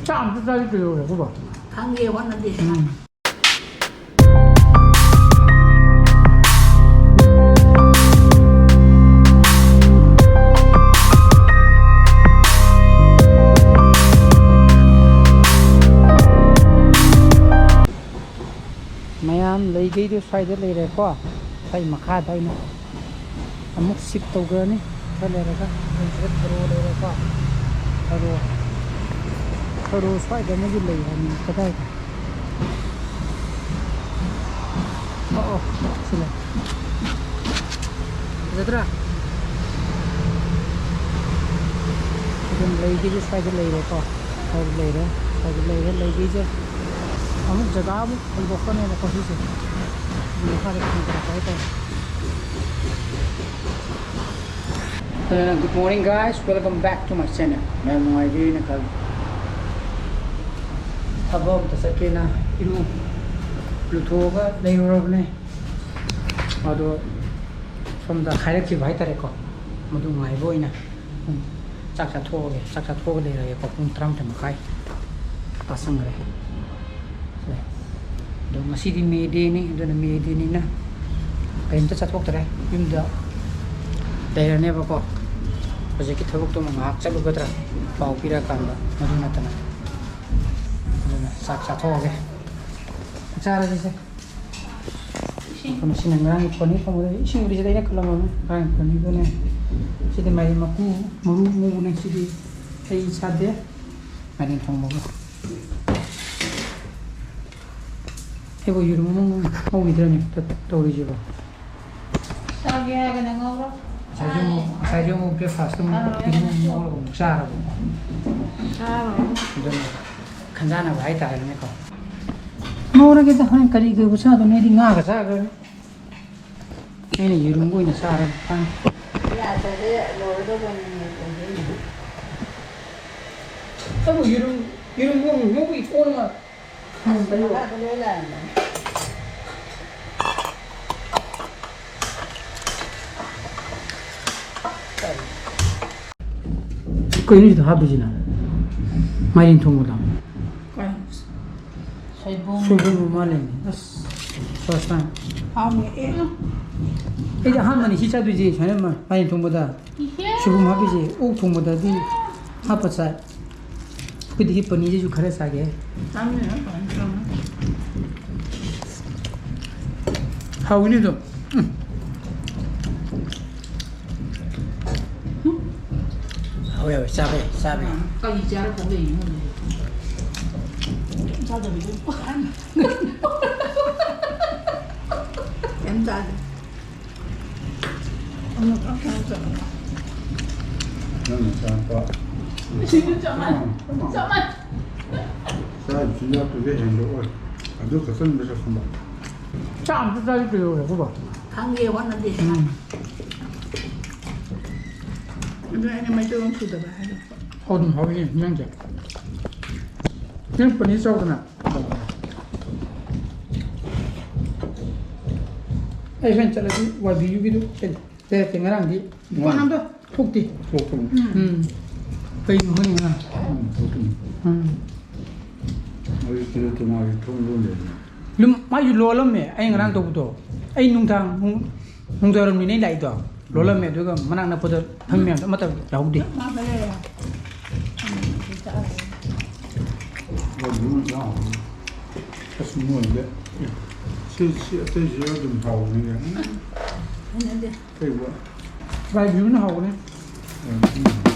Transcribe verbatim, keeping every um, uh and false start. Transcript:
ꯆꯥꯛ ꯑꯝꯇ ꯆꯥꯒꯦ ꯀꯩꯗꯧꯔꯒꯦꯕ? ꯈꯪꯗꯦ, ꯍꯣꯠꯅꯗꯦ꯫ ꯎꯝ꯫ ꯃꯌꯥꯝ ꯂꯩꯈꯩꯗꯣ ꯁ꯭ꯋꯥꯏꯗ ꯂꯩꯔꯦꯀꯣ꯫ ꯁ꯭ꯋꯥꯏ ꯃꯈꯥꯗ ꯑꯣꯏꯅ ꯑꯃꯨꯛ ꯁꯤꯞ ꯇꯧꯈ꯭ꯔꯅꯤ꯫ ꯈꯔ ꯂꯩꯔꯒ ꯑꯩꯈꯣꯏ ꯁꯤꯗ ꯊꯔꯣ ꯂꯩꯔꯦꯀꯣ꯫ ꯊꯔꯣ, ꯊꯔꯣ ꯁ꯭ꯋꯥꯏꯗ ꯑꯃꯁꯨ ꯂꯩ ꯍꯥꯏꯕꯅꯤ꯫ ꯀꯗꯥꯏꯗ? ꯑꯣ, ꯑꯣ, ꯁꯤ ꯂꯩ꯫ ꯐꯖꯗ꯭ꯔꯥ? ꯑꯗꯨꯝ ꯂꯩꯒꯤꯁꯦ ꯁ꯭ꯋꯥꯏꯗ ꯂꯩꯔꯦꯀꯣ꯫ ꯁ꯭ꯋꯥꯏꯗ ꯂꯩꯔꯦ, ꯁ꯭ꯋꯥꯏꯗ ꯂꯩꯔꯦ꯫ ꯂꯩꯒꯤꯁꯦ ꯑꯃꯨꯛ ꯖꯒꯥ ꯑꯃꯨꯛ ꯍꯣꯡꯗꯣꯛꯀꯅꯦꯕꯀꯣ ꯁꯤꯁꯦ꯫ ꯑꯗꯨ ꯃꯈꯥꯗ ꯊꯥꯡꯒꯠꯂꯛꯄ ꯍꯥꯏꯇꯥꯔꯦ꯫ ꯑꯗꯨꯅ, good morning guys, welcome back to my channel. ꯌꯥꯝ ꯅꯨꯡꯉꯥꯏꯕꯤꯔꯤꯅ ꯈꯜꯂꯤ꯫ ꯊꯕꯛ ꯑꯝꯇ ꯆꯠꯀꯦꯅ ꯏꯔꯨ ꯂꯨꯊꯣꯛꯑꯒ ꯂꯩꯔꯨꯔꯕꯅꯦ꯫ ꯑꯗꯣ ꯁꯣꯝꯗ ꯍꯥꯏꯔꯛꯈꯤꯕ ꯍꯥꯏꯇꯥꯔꯦꯀꯣ, ꯃꯗꯨ ꯉꯥꯏꯕ ꯑꯣꯏꯅ ꯆꯥꯛ ꯆꯥꯊꯣꯛꯑꯒꯦ꯫ ꯆꯥꯛ ꯆꯥꯊꯣꯛꯑꯒ ꯂꯩꯔꯒꯦꯀꯣ꯫ ꯄꯨꯡ ꯇꯔꯥꯃꯥꯊꯣꯏ ꯃꯈꯥꯏ ꯇꯥꯁꯟꯈ꯭ꯔꯦ꯫ ꯑꯗꯣ ꯉꯁꯤꯗꯤ ꯃꯦ ꯗꯦꯅꯤ, ꯑꯗꯨꯅ ꯃꯦ ꯗꯦꯅꯤꯅ ꯀꯔꯤꯝꯇ ꯆꯠꯊꯣꯛꯇꯔꯦ, ꯌꯨꯝꯗ ꯂꯩꯔꯅꯦꯕꯀꯣ꯫ ꯍꯧꯖꯤꯛꯀꯤ ꯊꯕꯛꯇꯨꯃ ꯉꯥꯏꯍꯥꯛ ꯆꯠꯂꯨꯒꯗ꯭ꯔꯥ, ꯄꯥꯎ ꯄꯤꯔꯛꯑꯀꯥꯟꯗ, ꯃꯗꯨ ꯅꯠꯇꯅ꯫ ꯑꯗꯨꯅ ꯆꯥꯛ ꯆꯥꯊꯣꯛꯑꯒꯦ꯫ ꯆꯥꯔꯁꯤꯁꯦ꯫ ꯏꯁꯤꯡ꯫ ꯃꯁꯤꯅ ꯉꯔꯥꯡꯒꯤ ꯄꯣꯅꯤ ꯊꯣꯡꯕꯗ ꯏꯁꯤꯡꯕꯨꯗꯤ ꯁꯤꯗ ꯑꯩꯅ ꯈꯜꯂꯝꯃꯕꯅꯤ꯫ ꯉꯔꯥꯡꯒꯤ ꯄꯣꯅꯤꯗꯨꯅꯦ꯫ ꯁꯤꯗꯤ ꯃꯥꯏꯔꯦꯟ ꯃꯀꯨ, ꯃꯔꯨ ꯉꯧꯕꯅꯦ꯫ ꯁꯤꯗꯤ ꯑꯩ ꯆꯥꯗꯦ꯫ ꯃꯥꯏꯔꯦꯟ ꯊꯣꯡꯕꯒ꯫ ꯑꯩꯕꯨ ꯌꯦꯔꯨꯝ ꯑꯃ ꯉꯧꯈꯤꯗ꯭ꯔꯅꯦ ꯇꯧꯔꯤꯁꯤꯕꯣ? ꯆꯥꯒꯦ ꯍꯥꯏꯔꯒꯅ ꯉꯧꯔꯣ꯫ ꯉꯁꯥꯏꯁꯨ ꯑꯃꯨꯛ, ꯉꯁꯥꯏꯁꯨ ꯑꯃꯨꯛ breakfast ꯑꯃꯨꯛ ꯑꯥ, ꯌꯦꯔꯨꯝ ꯑꯃꯨꯛ ꯉꯧꯔꯒ ꯑꯃꯨꯛ ꯆꯥꯔꯕ꯫ ꯆꯥꯔꯣ꯫ ꯑꯗꯨꯅ ꯈꯟꯖꯥꯟꯅꯕ ꯍꯥꯏꯇꯥꯔꯦꯅꯦꯀꯣ꯫ ꯉꯧꯔꯒꯦꯗ, ꯍꯣꯔꯦꯟ ꯀꯔꯤ ꯀꯩꯕꯨ ꯆꯥꯗꯣꯏꯅꯣ? ꯑꯩꯗꯤ ꯉꯥꯒ ꯆꯥꯈ꯭ꯔꯅꯤ꯫ ꯑꯩꯅ ꯌꯦꯔꯨꯝꯒ ꯑꯣꯏꯅ ꯆꯥꯔꯒꯦ꯫ ꯌꯥꯗ꯭ꯔꯗꯤ ꯂꯣꯏꯔꯗꯧꯕꯅꯤꯅꯦ, ꯇꯧꯗꯣꯏꯅꯦ꯫ ꯑꯗꯨ ꯌꯦꯔꯨꯝ, ꯌꯦꯔꯨꯝ ꯉꯧ-, ꯉꯧꯕꯒꯤ ꯀꯣꯟ ꯑꯃ ꯊꯝꯕ ꯌꯥꯏ꯫ ꯃꯈꯥꯗ ꯂꯣꯏ ꯂꯥꯛꯑꯝꯃꯅꯤ꯫ ꯀꯩꯅꯣ ꯁꯤꯗ ꯍꯥꯞꯄꯤꯁꯤꯅ? ꯃꯥꯏꯔꯦꯟ ꯊꯣꯡꯕꯗꯣ꯫ ꯀꯩ? ꯁꯣꯏꯕꯨꯝ꯫ ꯁꯣꯏꯕꯨꯝ ꯑꯃ ꯂꯩꯅꯤ꯫ ꯑꯁ, first time꯫ ꯍꯥꯎꯅꯤ꯫ ꯑꯦ꯫ ꯑꯩꯗꯤ ꯑꯍꯥꯟꯕꯅꯤ ꯁꯤ ꯆꯥꯗꯣꯏꯁꯦ, ꯁꯨꯃꯥꯏꯅ ꯃꯥꯏꯔꯦꯟ ꯊꯣꯡꯕꯗ ꯏꯍꯦ꯫ ꯁꯣꯏꯕꯨꯝ ꯍꯥꯞꯄꯤꯁꯦ꯫ ꯑꯣꯛ ꯊꯣꯡꯕꯗꯗꯤ ꯍꯥꯞꯄ ꯆꯥꯏ꯫ ꯑꯩꯈꯣꯏꯗꯤ ꯄꯅꯤꯔꯁꯤꯁꯨ ꯈꯔ ꯆꯥꯒꯦ꯫ ꯆꯥꯃꯤꯟꯅꯔ ꯀꯃꯥꯏꯅ ꯇꯧꯔꯝꯃꯤ? ꯍꯥꯎꯒꯅꯤ ꯑꯗꯨꯝ꯫ ꯎꯝ꯫ ꯍꯥꯎꯋꯦ, ꯍꯥꯎꯋꯦ꯫ ꯆꯥꯕ ꯌꯥꯏ, ꯆꯥꯕ ꯌꯥꯏ꯫ ꯀꯔꯤ ꯆꯥꯔꯛꯄ ꯂꯩꯔꯤꯅꯣ ꯍꯧꯖꯤꯛ? ꯆꯥꯗꯕꯤꯗ ꯀꯩꯝ ꯆꯥꯗꯦ꯫ ꯑꯃꯨꯛ ꯈꯛ ꯆꯥꯔꯛꯄ꯫ ꯅꯪꯅ ꯆꯥꯔꯛꯄ꯫ ꯁꯤꯁꯨ ꯆꯞ ꯃꯥꯟꯅꯩ꯫ ꯆꯞ ꯃꯥꯟꯅꯩ꯫ ꯆꯥꯔꯤꯕ ꯆꯤꯟꯖꯥꯛꯇꯨꯗꯤ ꯍꯦꯟꯗꯣꯛꯑꯣꯏ꯫ ꯑꯗꯨ ꯈꯛꯇꯪꯗꯁꯨ ꯈꯪꯕ꯫ ꯆꯥꯛ ꯑꯝꯇ ꯆꯥꯒꯦ ꯀꯩꯗꯧꯔꯦ, ꯑꯩꯈꯣꯏꯕꯣ? ꯈꯪꯗꯦ, ꯍꯣꯠꯅꯗꯦ꯫ ꯎꯝ꯫ ꯑꯗꯨ ꯑꯩꯅ ꯃꯩꯇꯩꯂꯣꯟ ꯁꯨꯗꯕ ꯍꯥꯏꯗꯣ꯫ ꯍꯥꯎꯗꯨꯝ ꯍꯥꯎꯋꯤ ꯏꯟꯖꯥꯡꯁꯦ꯫ ꯅꯪ ꯄꯅꯤꯔ ꯆꯥꯎꯗꯅ꯫ ꯑꯩ ꯍꯣꯔꯦꯟ ꯆꯠꯂꯗꯤ ꯋꯥꯏꯕꯤꯌꯨꯒꯤꯗꯨ ꯂꯩꯔꯛꯀꯦ꯫ ꯉꯔꯥꯡꯗꯤ ꯗꯨꯀꯥꯟ ꯑꯝꯗ ꯊꯣꯛꯇꯦ꯫ ꯊꯣꯛꯄꯅꯤ꯫ ꯎꯝ꯫ ꯀꯩꯅꯣ ꯈꯪꯗꯦ ꯉꯔꯥꯡ꯫ ꯎꯝ, ꯊꯣꯛꯄꯅꯤ꯫ ꯎꯝ꯫ ꯑꯩ ꯁꯤꯗ ꯇꯣꯉꯥꯟꯒꯤ ꯊꯣꯡ ꯂꯣꯟ ꯂꯩꯔꯝꯃꯦ꯫ ꯂꯨꯝ-, ꯃꯥꯏꯁꯨ ꯂꯣꯜꯂꯝꯃꯦ ꯑꯩ ꯉꯔꯥꯡ ꯇꯧꯕꯗꯣ꯫ ꯑꯩ ꯅꯨꯡꯗꯥꯡ ꯄꯨꯡ, ꯅꯨꯡꯗꯥꯡꯋꯥꯏꯔꯝꯅꯤꯅꯦ ꯑꯩ ꯂꯥꯛꯏꯗꯣ꯫ ꯂꯣꯜꯂꯝꯃꯦ, ꯑꯗꯨꯒ ꯃꯅꯥꯛ ꯅꯛꯄꯗ ꯐꯝꯃꯤ ꯃꯌꯥꯝꯗꯣ ꯑꯃꯠꯇ ꯌꯥꯎꯍꯧꯗꯦ꯫ ꯃꯥ ꯂꯩꯔꯦ꯫ ꯑꯗꯨꯝ ꯆꯥꯎ꯫ ꯑꯁ, ꯃꯣꯏꯗꯤ꯫ ꯁꯤ, ꯁꯤ ꯑꯇꯩꯁꯨ ꯑꯗꯨꯝ ꯍꯥꯎꯕꯅꯤꯅꯦ꯫ ꯍꯩꯅꯗꯦ꯫ ꯑꯇꯩꯕ꯫ ꯋꯥꯏꯕꯤꯌꯨꯅ ꯍꯥꯎꯕꯅꯦ꯫ ꯎꯝ꯫